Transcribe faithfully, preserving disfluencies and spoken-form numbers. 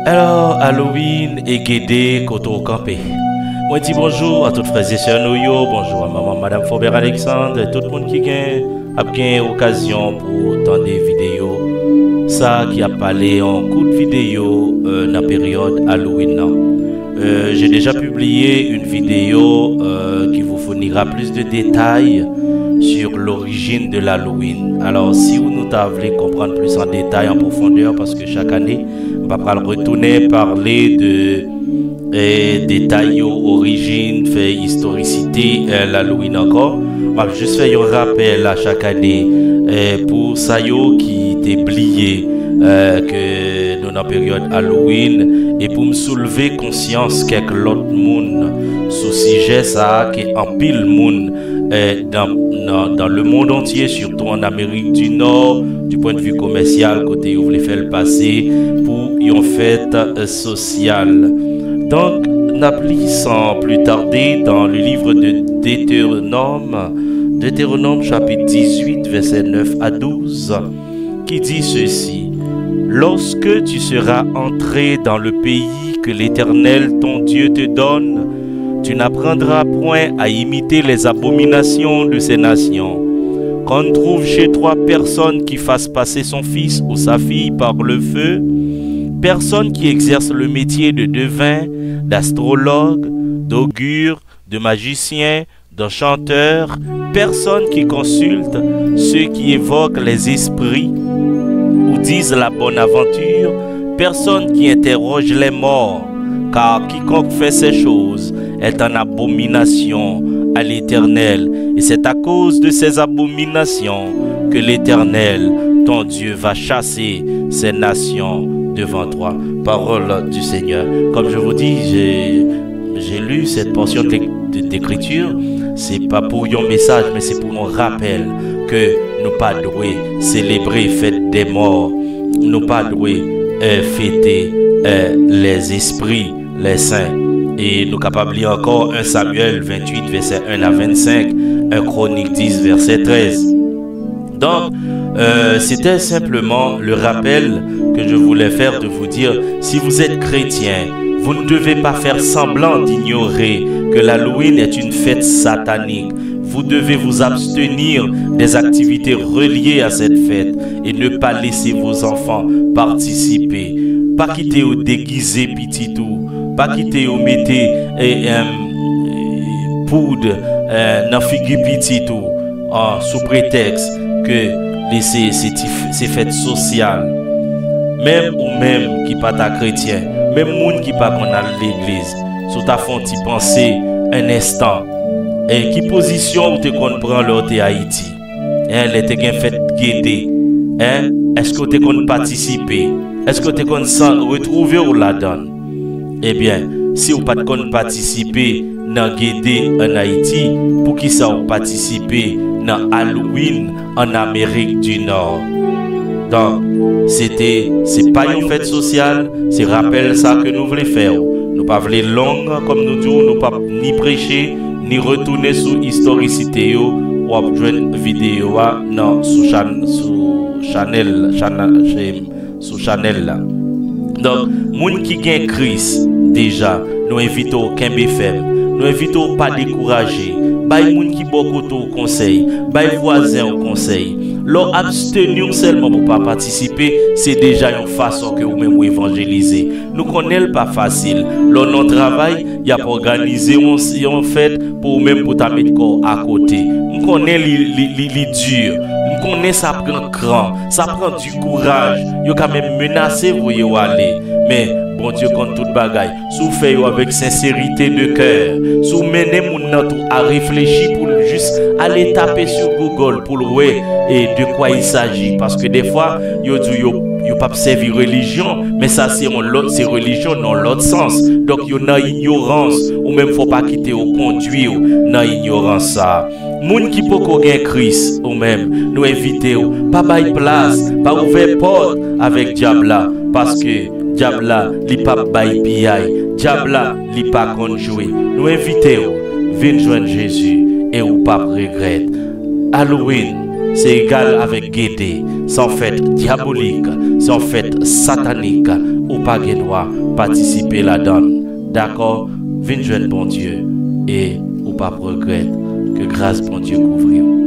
Alò, Halloween e Gede, kote w kanpe? Mwen di bonjou a tout frè e sè nou yo, bonjou a manman, madanm Faubert Alexandre, tout moun ki gen, ap gen okazyon pou tande videyo sa ki ap pale yon kout videyo, euh, nan peryòd Halloween nan. Euh, j'ai déjà publié une vidéo, euh, qui vous fournira plus de détails sur l'origine de l'Halloween. Alors, si nou ta vle konprann plis an detay, an pwofondè, paske chak ane, m pa pral retounen pale de, eh, detay yo, orijin, fè istorisite, eh, Halloween ankò. M ap jis fè yon rapèl a chak ane, eh, pou sa yo ki te bliye, eh, ke nou nan peryòd Halloween, e pou m soulve konsyans kèk lòt moun sou sijè sa a ke anpil moun, eh, dans, dans, dans le monde entier, surtout en Amérique du Nord, du point de vue commercial, kote yo vle fè l pase pou yon fèt, eh, sosyal. Donk, n ap li sans plus tarder dans le livre de Deutéronome, Deutéronome chapitre dix-huit, versets neuf à douze, qui dit ceci: Lorsque tu seras entré dans le pays que l'Éternel ton Dieu te donne, tu n'apprendras point à imiter les abominations de ces nations. Qu'on ne trouve chez toi personne qui fasse passer son fils ou sa fille par le feu, personne qui exerce le métier de devin, d'astrologue, d'augure, de magicien, d'enchanteur, personne qui consulte ceux qui évoquent les esprits ou disent la bonne aventure, personne qui interroge les morts, car quiconque fait ces choses est en abomination à l'Éternel, et c'est à cause de ces abominations que l'Éternel, ton Dieu, va chasser ces nations devant toi. Parole du Seigneur. Comme je vous dis, j'ai, j'ai lu cette portion de, de, d'écriture. Se pa pou yon mesaj, men se pou yon rapèl ke nou pa dwe selebre fèt dè mò. Nou pa dwe, eh, fete, eh, les esprits, les saints. E nou kapab li ankò un Samuel vingt-huit, verset un à vingt-cinq, un Chroniques dix, verset treize. Donc, euh, c'était simplement le rappel que je voulais faire de vous dire, si vous êtes chrétien, vous ne devez pas faire semblant d'ignorer que l'Halloween est une fête satanique. Vous devez vous abstenir des activités reliées à cette fête et ne pas laisser vos enfants participer. Pa kite yo degize pitit ou, pa kite yo mete, eh, em, poud, eh, nan figi pitit ou, ah, sou pretèks ke li se, se ti f-, se fèt sosyal. Menm ou menm ki pa ta kretyen, menm moun ki pa konn al legliz, si w ta fè yon ti panse en instant, eh, ki pozisyon ou te konn pran lè w te Ayiti? Hein, lè te gen fèt Gede, hein, èske w te konn patisipe? Èske w te konn san-, retwouve w ladan l? Ebyen, si w pa t konn patisipe nan Gede ann Ayiti, poukisa w patisipe nan Halloween ann Amerik di Nò? Donk, se te, se pa yon fèt sosyal, se rapèl sa ke nou vle fè w. Nou pa vle long, kòm nou di w, nou p ap ni preche, ni retounen sou istorisite yo. W ap jwenn videyo a nan, sou chan-, sou chanèl, chana-, che-, sou chanèl la. Donk, moun ki gen Kris deja, nou envite w kenbe fèm. Nou envite w pa dekouraje. Bay moun ki bò kote w konsèy. Bay vwazen w konsèy. Lè w absteni w sèlman pou w pa patisipe, se deja yon fason ke ou menm ou evanjelize. Nou konnen l pa fasil. Lè w nan yon travay, y ap òganize yon, yon fèt pou ou menm pou w ta met kò w akote. M konnen li, li, li, li di. M konnen sa pran kran, sa pran di kouraj. Yo ka menm menase voye w ale. Men, Bondye konn tout bagay. Si w fè yo avèk senserite de kè, si w mennen moun nan tou a reflechi pou l jis ale tape sou Google pou l wè e de quoi il s'agit. Paske dèfwa, yo di w yo, yo p ap sèvi relijyon, men sa se yon lòt, se relijyon nan yon lòt sans. Donk, yo nan inyorans, ou menm fò w pa kite yo kondwi w nan inyorans sa a. Moun ki poko gen Kris, ou menm, nou envite w, pa bay plas, pa ouvè pòt avèk dyab la, paske dyab la, li p ap bay piyay, dyab la, li pa konn jwe. Nou envite w, vin jwenn Jezi e ou p ap regrèt. Halloween, se egal avèk Gede, se yon fèt dyabolik, se yon fèt satanik. ou pa gen dwa patisipe ladan l. Dakò? Vin jwenn Bondye e ou p ap regrèt. Ke gras Bondye kouvri w.